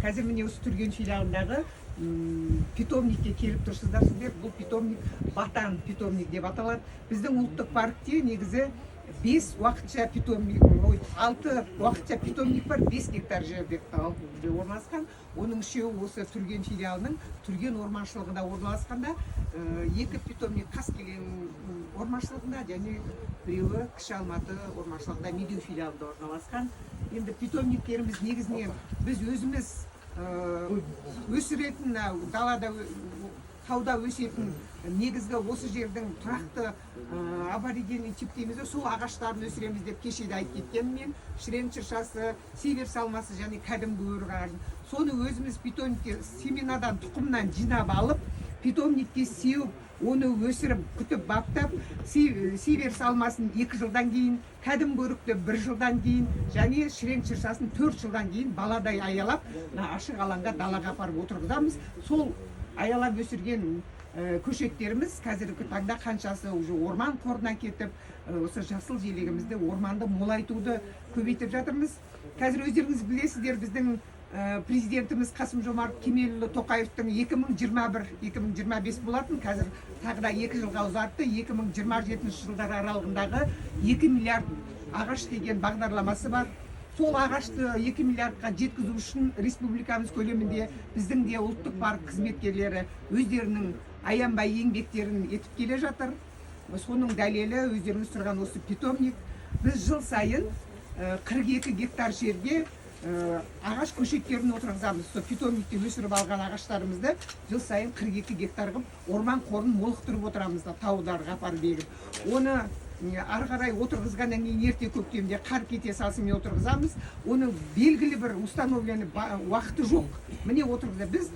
Қазір, міне, осы Түрген филиалындағы питомникке келіп тұрсыздар сіздер. Бұл питомник Батан питомник деп аталады. Біздің ұлттық паркте негізі бес уақытша питомник, ой, алты уақытша питомник бар, 5 гектар жерде орналасқан. Оның үшеуі осы Түрген филиалының Түрген орманшылығында орналасқанда, екі питомник Қаскелең орманшылығында және біреуі Кіші Алматы орманшылығында, Медеу филиалында орналасқан. Енді питомниктеріміз негізінен біз өзіміз өсіретін, мына далада, тауда өсетін, негізгі осы жердің тұрақты аборигенный тип дейміз ғой, сол ағаштарын өсіреміз деп кеше де айтып кеткенмін мен. Шірең шыршасы, сиверс алмасы және кәдімгі өрік ағашын. Соны өзіміз питомникке семенадан, тұқымнан жинап алып, питомникке сеуіп, оны өсіріп, күтіп баптап, сиверс алмасын 2 жылдан кейін, кәдімгі өрікті бір жылдан кейін және шірең шыршасын 4 жылдан кейін баладай аялап, мына ашық алаңға, далаға апарып отырғызамыз. Сол аялап өсірген көшеттеріміз қазіргі таңда қаншасы уже орман қорына кетіп, осы жасыл желегімізді, орманды молайтуды көбейтіп жатырмыз. Қазір өздеріңіз білесіздер, біздің президентіміз Қасым Жомарт Кемелұлы Тоқаевтың 2021-2025 болатын, қазір тағы да 2 жылға ұзартты, 2027 жылдар аралығындағы 2 миллиард ағаш деген бағдарламасы бар. Сол ағашты 2 миллиардқа жеткізу үшін республикамыз көлемінде біздің де ұлттық парк қызметкерлері өздерінің аянбай еңбектерін етіп келе жатыр. Соның дәлелі өздеріңіз тұрған осы питомник. Біз жыл сайын 42 гектар жерге ағаш көшеттерін отырғызамыз. Сол питомникте өсіріп алған ағаштарымызды жыл сайын 42 гектар қылып орман қорын молықтырып отырамыз да, тауларға апарып егіп. Оны ары қарай отырғызғаннан кейін, ерте көктемде қар кете салысымен отырғызамыз. Оның белгілі бір установленный уақыты жоқ. Міне, отырғыза біз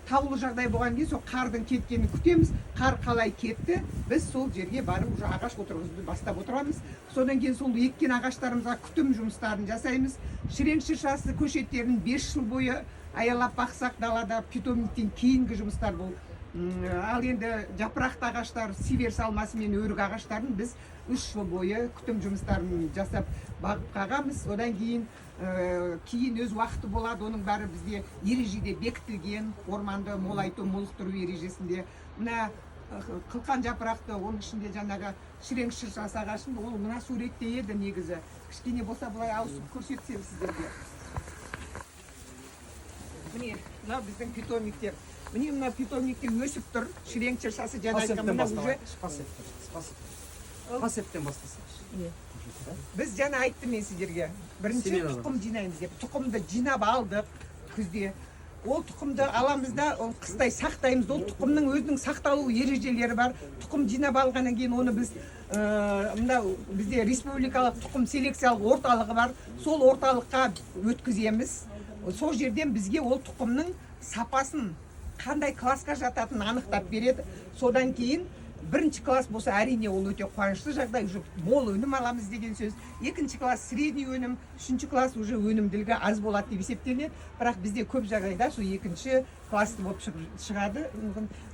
таулы жағдай болған кейін сол қардың кеткенін күтеміз. Қар қалай кетті, біз сол жерге барып уже ағаш отырғызуды бастап отырамыз. Содан кейін сол еккен ағаштарымызға күтім жұмыстарын жасаймыз. Шірең шыршасы көшеттерін 5 жыл бойы аялап бақсақ далада, питомниктен кейінгі жұмыстар бұл. Ал енді жапырақты ағаштар, сиверс алмасы мен өрік ағаштарын біз 3 жыл бойы күтім жұмыстарын жасап, бағып қағамыз. Одан кейін кейін өз уақыты болады. Оның бәрі бізде ережеде бекітілген, орманды молайту, молықтыру ережесінде. Мына қылқан жапырақты, оның ішінде жаңағы шірең шыршасы ағашын, ол мына суретте еді негізі, кішкене болса былай ауысып көрсетсем сіздерге. Міне, мынау біздің питомниктер. Міне, мына питомникте өсіп тұр шірең шыршасы жаңа айтқан. Пасептен Мына уже басталайық. Пасептен бастасайықшы. Біз жаңа айттым мен сіздерге, бірінші Семенадан. тұқым жинаймыз деп. Тұқымды жинап алдық күзде. Ол тұқымды аламыз да, ол қыстай сақтаймыз. Ол тұқымның өзінің сақталу ережелері бар. Тұқым жинап алғаннан кейін оны біз мына бізде республикалық тұқым селекциялық орталығы бар, сол орталыққа өткіземіз. Сол жерден бізге ол тұқымның сапасын, қандай классқа жататынын анықтап береді. Содан кейін бірінші класс болса, әрине, ол өте қуанышты жағдай, уже мол өнім аламыз деген сөз. Екінші класс средний өнім, үшінші класс уже өнімділігі аз болады деп есептелінеді. Бірақ бізде көп жағдайда сол екінші классты болып шығады.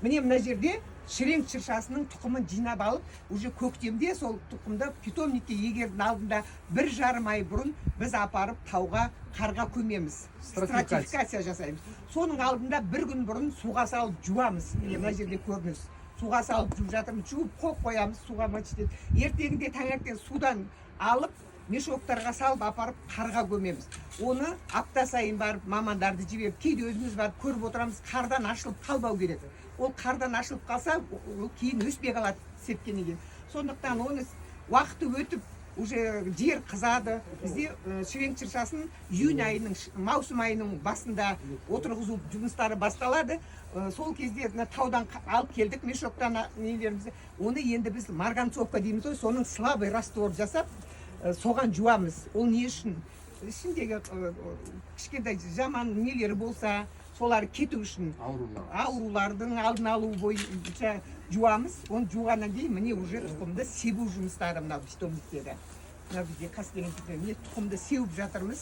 Міне, мына жерде шірең шыршасының тұқымын жинап алып, уже көктемде сол тұқымды питомникке егердің алдында 1,5 ай бұрын біз апарып тауға қарға көмеміз. Стратификация. Стратификация жасаймыз. Соның алдында бір күн бұрын суға салып жуамыз. Міне, мына жерде көрініс, суға салып жуып жатырмыз. Жуып қойып қоямыз суға, мочить етіп. Ертеңінде таңертең судан алып, мешоктарға салып, апарып қарға көмеміз. Оны апта сайын барып, мамандарды жіберіп, кейде өзіміз барып көріп отырамыз. Қардан ашылып қалмау керек. Ол қардан ашылып қалса, ол кейін өспей қалады сепкеннен кейін. Сондықтан оны уақыты өтіп, уже жер қызады. Бізде шірең шыршасын июнь айының, маусым айының басында отырғызу жұмыстары басталады. Сол кезде мына таудан алып келдік мешоктан нелерімізді. Оны енді біз марганцовка дейміз ғой, соның слабый раствор жасап, соған жуамыз. Ол не үшін? Ішіндегі кішкентай жаман нелері болса, солар кету үшін. Аурулар. Аурулардың алдын алу бойынша жуамыз. Оны жуғаннан кейін, міне, уже тұқымды себу жұмыстары. Мынау питомниктегі, мына бізде Қаскелең питомник. Міне, тұқымды сеуіп жатырмыз.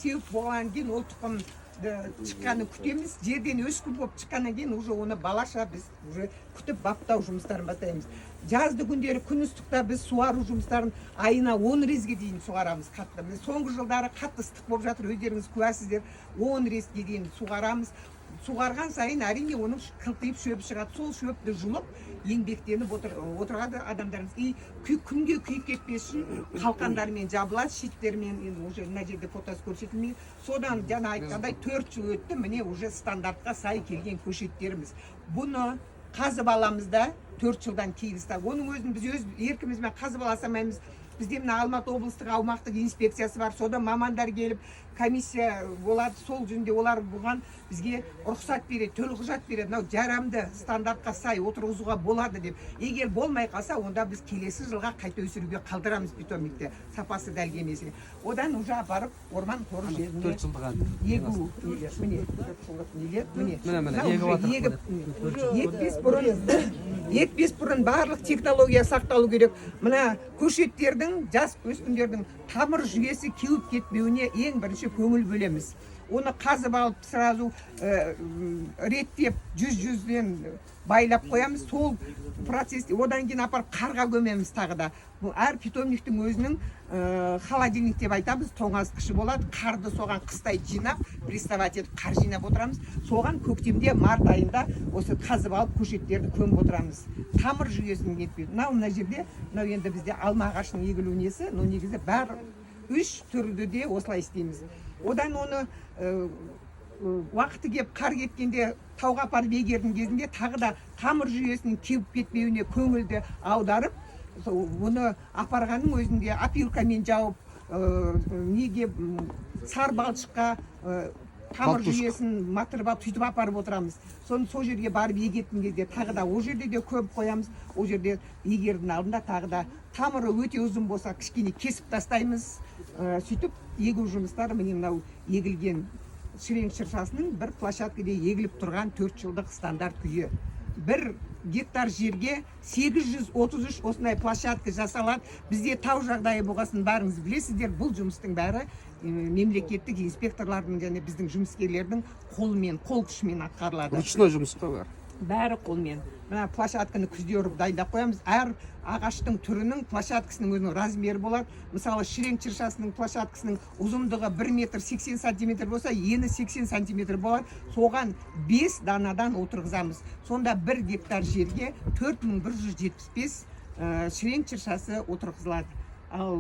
Сеуіп болғаннан кейін ол тұқым Шыққанын күтеміз. Жерден өскін болып шыққаннан кейін уже оны балаша біз уже күтіп баптау жұмыстарын бастаймыз. Жазды күндері күн ыстықта біз суару жұмыстарын айына 10 резге дейін суарамыз қатты. Міне, соңғы жылдары қатты ыстық болып жатыр, өздеріңіз куәсіздер. 10 резге дейін суғарамыз. Суғарған сайын, әрине, оның қылтиып шөбі шығады. Сол шөпті жұлып еңбектеніп отырады адамдарымыз. И күнге күйіп кетпес үшін қалқандармен жабылады, щиттермен. Енді уже мына жерде фотосы көрсетілмей. Содан жаңа айтқандай, 4 жыл өтті, міне, уже стандартқа сай келген көшеттеріміз. Бұны қазып аламыз да 4 жылдан кейін. Оның өзін біз өз еркімізбен қазып ала салмаймыз. Бізде мына Алматы облыстық аумақтық инспекциясы бар, содан мамандар келіп, комиссия болады. Сол жөнінде олар бұған бізге рұқсат береді, төлқұжат береді, мынау жарамды, стандартқа сай, отырғызуға болады деп. Егер болмай қалса, онда біз келесі жылға қайта өсіруге қалдырамыз питомникте, сапасы дәл келмесе. Одан уже апарып орман қоры жеріне 4 жылдық егу нелер, міне, 4 жылдық нелер, міне. Міне, міне, Мынау егіп уже жатырық. Егіп, екпес бұрын барлық технология сақталу керек. Мына көшеттердің, жас өскіндердің тамыр жүйесі кеуіп кетпеуіне ең бірінші көңіл бөлеміз. Оны қазып алып, сразу реттеп, жүз жүзден байлап қоямыз. Сол процесс, одан кейін апарып қарға көмеміз тағы да. Бұл әр питомниктің өзінің холодильник деп айтамыз, тоңазытқышы болады. Қарды соған қыстай жинап, приставать етіп қар жинап отырамыз. Соған көктемде, март айында осы қазып алып, көшеттерді көміп отырамыз, тамыр жүйесін нетпей. Мынау мына жерде, мынау енді бізде алма ағашының егілу несі, но негізі бәрі үш түрді де осылай істейміз. Одан оны уақыты келіп, қар кеткенде тауға апарып егердің кезінде тағы да тамыр жүйесінің кеуіп кетпеуіне көңілді аударып, сол оны апарғанның өзінде опилкамен жауып, неге сары балшыққа тамыр Балтушка. жүйесін матырып алып, сөйтіп апарып отырамыз. Соны сол жерге барып егетін кезде тағы да ол жерде де көміп қоямыз. Ол жерде егердің алдында тағы да тамыры өте ұзын болса, кішкене кесіп тастаймыз. Сөйтіп егу жұмыстары, міне, мынау егілген шірең шыршасының бір площадкада егіліп тұрған 4 жылдық стандарт күйі. 1 гектар жерге 833 осындай площадка жасалады. Бізде тау жағдайы болғасын, бәріңіз білесіздер, бұл жұмыстың бәрі мемлекеттік инспекторлардың және біздің жұмыскерлердің қолымен, қол күшімен атқарылады. Ручной жұмыс қой бәрі. Бәрі қолмен. Мына площадканы күзде ұрып дайындап қоямыз. Әр ағаштың түрінің площадкасының өзінің размері болады. Мысалы, шірең шыршасының площадкасының ұзындығы 1 метр 80 сантиметр болса, ені 80 сантиметр болады. Соған 5 данадан отырғызамыз. Сонда 1 гектар жерге 4175 шірең шыршасы отырғызылады. Ал